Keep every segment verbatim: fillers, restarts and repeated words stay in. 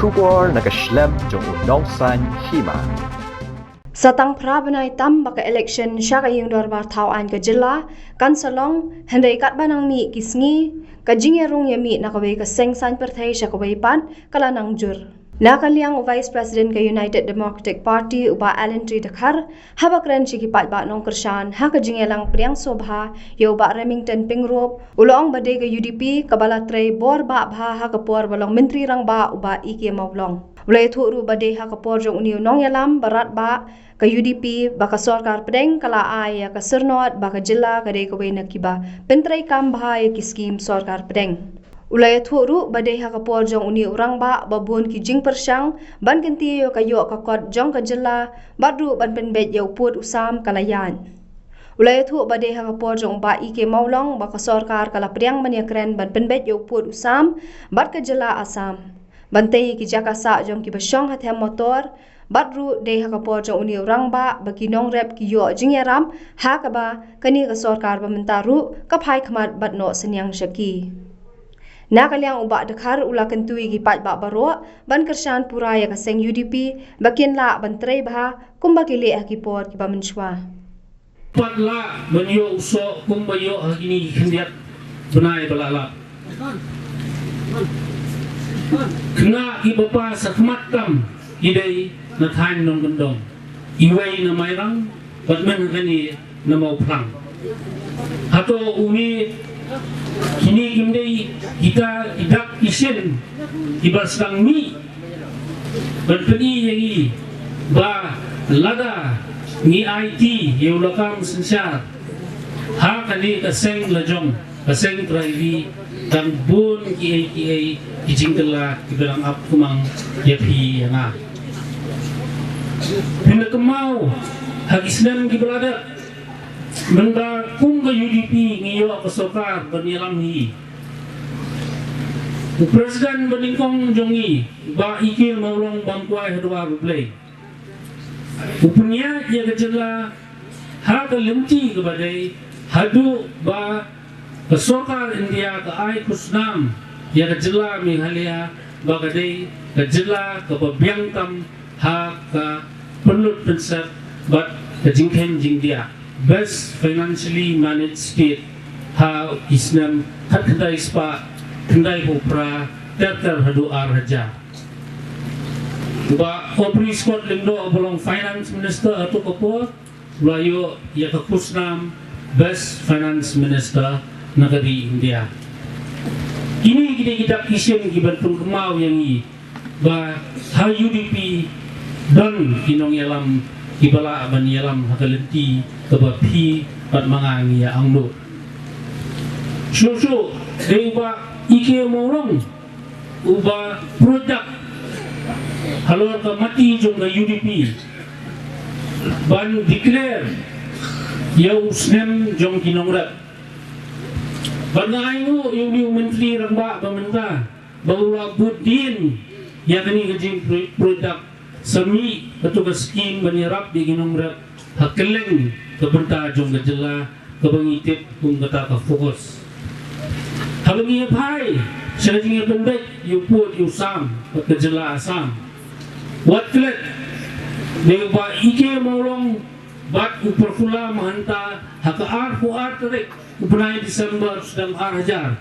Khubor na ka shlem jong u nongsan hima. Sa tang phra bnai tam ba ka election sha ka ïing dorbar thaw aiñ ka jylla kan sa long, hynrei katba nang mih ki sngi, ka jingïarung ïamih na kawei ka seng saiñ pyrthei sha kawei pat ka la nang jur. Na ka liang u Vice President ka United Democratic Party, u Bah Alan Tree Dkhar, haba kren sha ki paidbah nongkyrshan ha ka jingïalang pdiang sngewbha ïa u Bah Remington Pyngrope, u la ong ba dei ka U D P kaba la trei bor bah bha ha ka por ba long Myntri Rangbah u Bah E K Mawlong. U la ïathuh ruh ba dei ha ka por jong une u nongïalam ba radbah ka U D P ba ka sorkar pdeng ka la ai ïa ka syrnod ba ka jylla ka dei kawei na kiba pyntreikam bha ïa ki skim sorkar pdeng. U la ïathuh ruh ba dei ha ka por jong une u rangbah ba bun ki jingpyrshang ban kyntiew ïa ka ïoh ka kot jong ka jylla, bad ruh ban pynbeit ïa u pud u sam ka la ïaid. U la ïathuh ba dei ha ka por jong u Bah E K Mawlong ba ka sorkar ka la pdiang ban ïakren ban pynbeit ïa u pud u sam bad ka jylla Assam, ban tei ïa ki jaka sah jong kiba shong ha them motor, bad ruh dei ha ka por jong une u rangbah ba ki nongrep ki ïoh jingïarap, ha kaba kane ka sorkar ba mynta ruh ka phai khmat bad noh synñiang sha ki. Na ka liang u Bah Dkhar u la kyntu ïa ki paidbah baroh ban kyrshan pura ïa ka seng U D P ba kin lah ban trei bha kumba ki leh ha ki por kiba mynshuwa. Pat lah ban ïoh u soh kumba ïoh ha kine ki khyndiat bnai ba la lap. Khynnah kiba pass ha khmat tam ki dei na thaiñ Nongkyndong, iwei na Mairang, bad mynta kane na Mawphlang. Hato une, kine kim dei kita ki dak ki shin kiba sdang mih ban pyni ïa ngi ba lada ngi aiti ïa u lakam synshar ha kane ka seng lajong, ka seng Prairie, dang bun kiei kiei ki jingkylla kiba dang ap kumang ïa phi ïa nga. Phin da kynmaw ha ki snem kiba la dep, mynba kum ka U D P ngi ïoh ka sorkar ban ïalam hi, u President ba nyngkong jong ngi, Bah E K Mawlong, bam kwai haduh ar U Blei, u pynïaid ïa ka jylla ha ka lynti kaba dei, haduh ba ka sorkar India ka ai khusnam ïa ka jylla Meghalaya ba ka dei ka jylla kaba biang tam ha ka pynlut pynsep bad ka jingkheiñ jingdiah, Best Financially Managed State, ha ki snem khatkhyndai spah khyndaiphew phra ter ter haduh ar hajar. U Bah Aubrey Scott Lyngdoh uba long Finance Minister ha kato ka por, u la ïoh ïa ka khusnam Best Finance Minister na ka ri India. Kine ki dei ki dak ki shin kiban pynkynmaw ïa ngi ba ha U D P don ki nongïalam kiba lah ban ïalam ha ka lynti kaba phi bad ma nga ngi ïa angnud. Shuh shuh dei u Bah E K Mawlong uba pruid dak halor ka mati jong ka U D P ban declare ïa u snem jong ki nongrep. Bad nga ainguh ïa une u Myntri Rangbah ba mynta ba u la bud dien ïa kane ka jingpruid dak, sa mih kato ka skim ban ïarap ïa ki nongrep ha kylleng ka bynta jong ka jylla, kaba ngi tip kum kata ka FOCUS. Haba ngi ïa phai sha ka jingïapynbeit ïa u pud ïa u sam bad ka jylla Assam, wat klet, dei u Bah E K Mawlong bad u Prafulla Mahanta ha ka arphew ar tarik u bnai December snem ar hajar,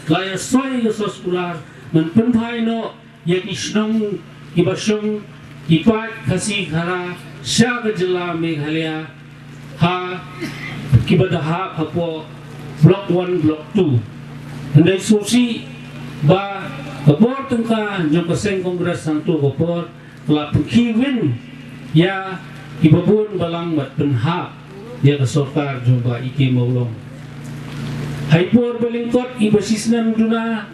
la ïa soi ka soskular ban pynphai noh ïa ki shnong kiba shong ki paid Khasi Khara sha ka jylla Meghalaya, ha kiba da hap hapoh Block One, Block Two. Hynrei sngewsih ba ka bor tyngka jong ka seng Congress hangto ka por ka la pynkhih win ïa kiba bun balang bad pynhap ïa ka sorkar jong Bah E K Mawlong. Ha i por ba lyngkot iba shisnem duna,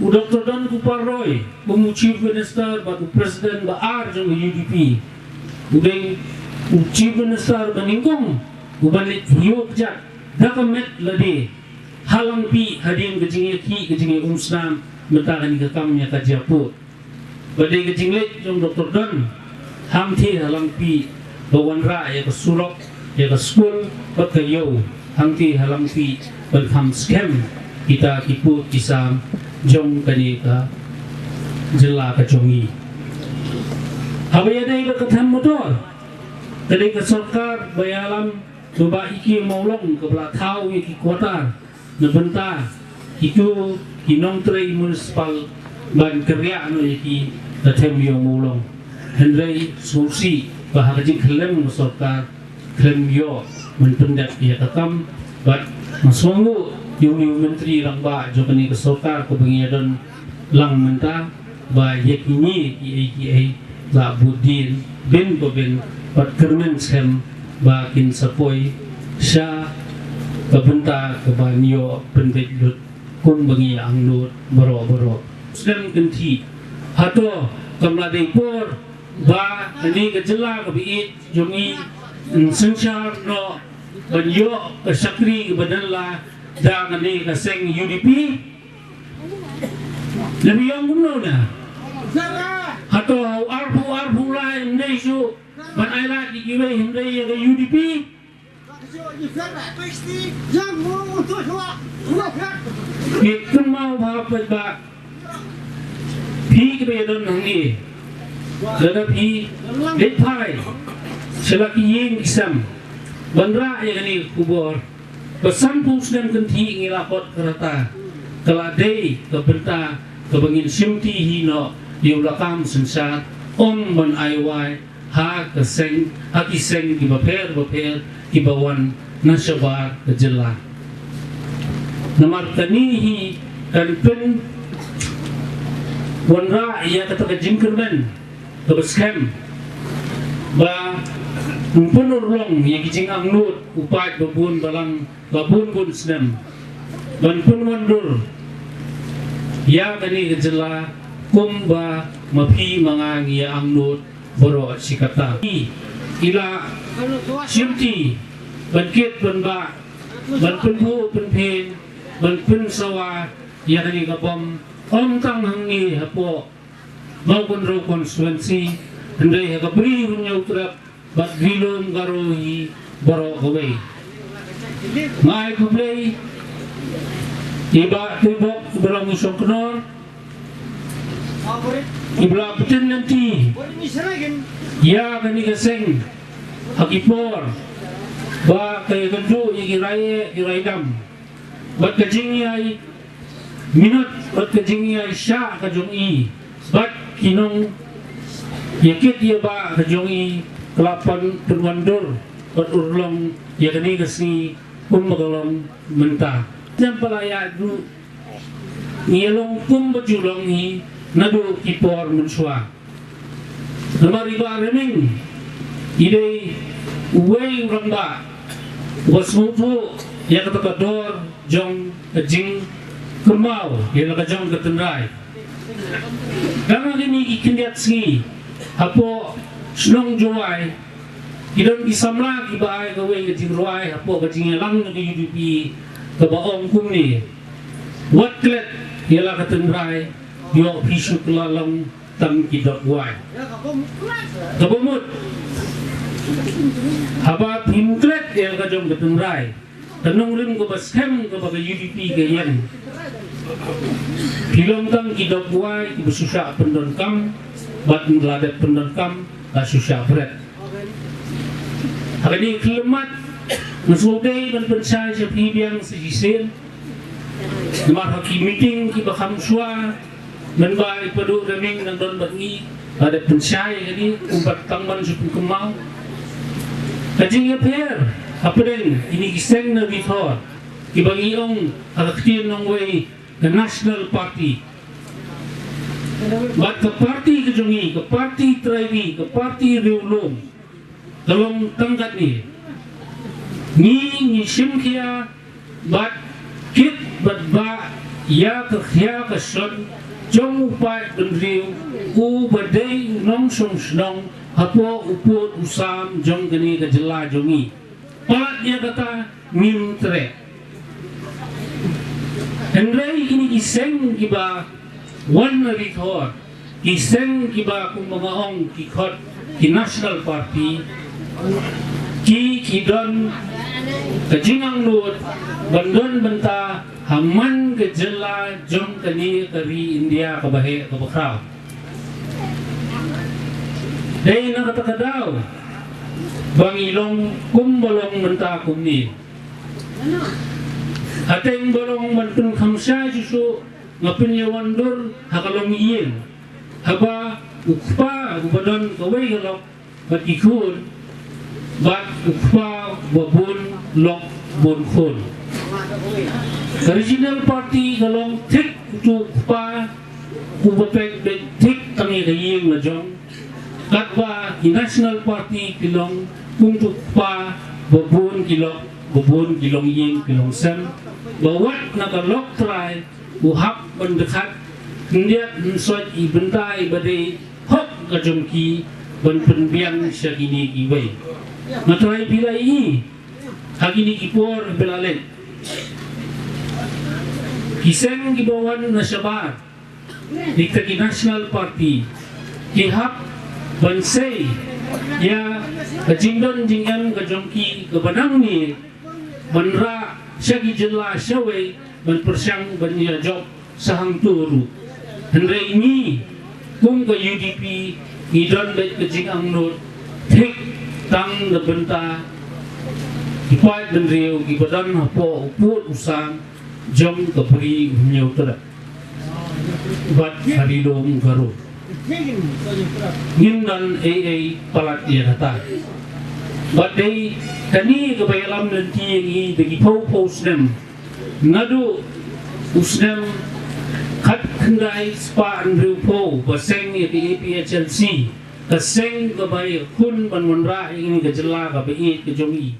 u Doktor Don Kupar Roy kum u Chief Minister bad u President ba ar jong ka U D P, u dei u Chief Minister ba nyngkong uba leit heh kjat da ka met lade ha Langpih hadien ka jingïakhih ka jingïaumsnam mynta kane ka kam ïa ka jingpud. Ba dei ka jingleit jong Doktor Don hangtei ha Langpih ba wanrah ïa ka surok, ïa ka skul bad ka ïew hangtei ha Langpih ban kham skhem kita ki pud ki sam jong kane ka jylla ka jong i. Haba ïadei bad ka them motor, ka dei ka sorkar ba ïalam, to ba i ki mawlong ka ba la thaw ïa ki quarter na bynta kito ki nongtrei municipal ban kyrïah noh ïa ki da them ïong mawlong. Hynrei sngewsih ba ha ka jingkhlem ka sorkar khlem ïoh ban pyndep ïa ka kam, bad nga sngewnguh ïa u myntri rangbah jong kane ka sorkar ka ba ngi ïa don lang mynta, ba ïa kine kiei kiei la bud dien bin ba bin, bad kyrmen skhem ba kin sa poi sha ka bynta ka ban ïoh pynbeit lut kum ba ngi angnud baroh baroh. Snem kynthih, hato kam la dei por ba kane ka jylla ka ba ïeit jong i yn synshar noh ban ïoh ka shakri ka ba dang la da kane ka seng U D P? Lem ïong kumno na? Hato ha u arphew arphew lai ym dei shuh ban ai lad ïa kiwei hynrei ïa ka U D P? Phi kynmaw bha paidbah, phi ki ba ïa don hangne, lada phi leit phai sha la ki ïing ki sem ban rah ïa kane ka khubor, ba sanphew snem kynthih ngi la khot ka rta, ka la dei ka bynta ka ba ngin shimti hi noh ïa u lakam synshar, ym ban ai wai ha ka seng, ha ki seng ki bapher bapher ki ba wan na shabar ka jylla. Namar kane hi kan pynwanrah ïa kata ka jingkyrmen ka ba skhem ba yn pynurlong ïa ki jingangnud u paid ba bun balang ba bun bun snem ban pynwandur ïa kane ka jylla kum ba ma phi ma nga ngi ïa angnud baroh shi katta. I, i la shimti ban kit ban bah, ban pynbuh pynphieng, ban pynsawa ïa kane ka bom, ym tang hangne hapoh Mawkynrew constituency, hynrei ha ka Bri Hynñiewtrep bad Ri-lum Garo hi baroh kawei. Nga ai khublei ïa i Bah Tyribok Barong Shongknor, i ba la pynlynti ïa kane ka seng ha ki por ba ka ïakynduh ïa ki rai eh, ki rai dam, bad ka jingïai minot bad ka jingïai shah ka jong i bad ki nongïakit ïabah ka jong i, ka la pyn, pynwandur bad urlong ïa kane ka sngi kum ba ka long mynta. Tem pala ïa du ngi long kum ba ju long hi naduh ki por mynshuwa. Namar i Bah Ryming i dei uwei u rangbah uba sngewthuh ïa kata ka dor jong ka jingkynmaw ïa la ka jong ka tynrai. Tang ha kine ki khyndiat sngi hapoh shnong Jowai ki don ki samla ki ba ai kawei ka jingrwai hapoh ka jingïalang na ka U D P, ka ba ong kumne: Wat klet ïa la ka tynrai, ïoh phi shu kylla long tang ki dok wai. Ka ba mut, haba phim klet ïa la ka jong ka tynrai, ka nongrim ka ba skhem ka ba ka U D P ka ïeng, phi long tang ki dok wai ki ba shu shah pyndonkam, bad la dep pyndonkam la shu shah bret. Ha kane ka khyllipmat nga sngewdei ban pynshai sha phi biang sa shisien. Namar ha ki meeting ki ba kham shuwa mynba i Bah Ryming nang don bad ngi, la dep pynshai ïa kane, ym pat tang ban shu pynkynmaw. Ka jingïapher hapdeng kine ki seng na Ri Thor ki ba ngi ong ha ka ktien nongwei ka National Party bad ka party ka jong ngi, ka party trai ri, ka party riewlum, ka long tang katne. Ngi, ngi shim khia bad kit bad bah ïa ka khia ka shon jong u paid bynriew, u ba dei u nongshong shnong hapoh u pud u sam jong kane ka jylla jong ngi. Palat ïa kata ngim treh. Hynrei kine ki seng ki ba wan na Ri Thor, ki seng ki ba kumba nga ong ki khot ki National Party, ki, ki don ka jingangnud ban don bynta ha man ka jylla jong kane ka ri India kaba heh kaba khraw. Dei na kata ka daw ba ngi long kumba long mynta kumne. Hapdeng ba long ban pynkham shai shuh shuh, nga pynïawan dur ha ka longïing, haba u kpa uba don kawei ka lok bad ki khun, bad u kpa uba bun lok bun khun. Ka Regional Party ka long thik utu u kpa uba peit beit thik tang ïa ka ïing la jong, katba ki National Party ki long kum utu u kpa ba bun ki lok, ba bun ki longïing ki longsem, ba wat na ka lok trai u hap ban dkhat khyndiat, hynsoit i bynta iba dei hok ka jong ki ban pynbiang sha kine kiwei. Nga trai phi la ïohi ha kine ki por ba la leit, ki seng kiba wan na shabar, kita ki National Party, ki hap ban sei ïa ka jingdon jingem ka jong ki kaba nangne ban rah sha ki jylla shawei ban pyrshang ban ïa jop sha hangto ruh. Hynrei ngi kum ka U D P ngi don beit ka jingangnud thik tang na bynta ki paid bynriew kiba don hapoh u pud u sam jong ka Bri u Hynñiewtrep bad ka Ri Lum Garo. Ngim don ei ei palat ïa kata. Bad dei kane kaba ïalam lynti ïa ngi da ki phew phew snem, naduh u snem khatkhyndai spah hynriewphew ba seng ïa ka A P H L C, ka seng kaba ïakhun ban wanrah ïa kane ka jylla kaba ïeit ka jong ngi.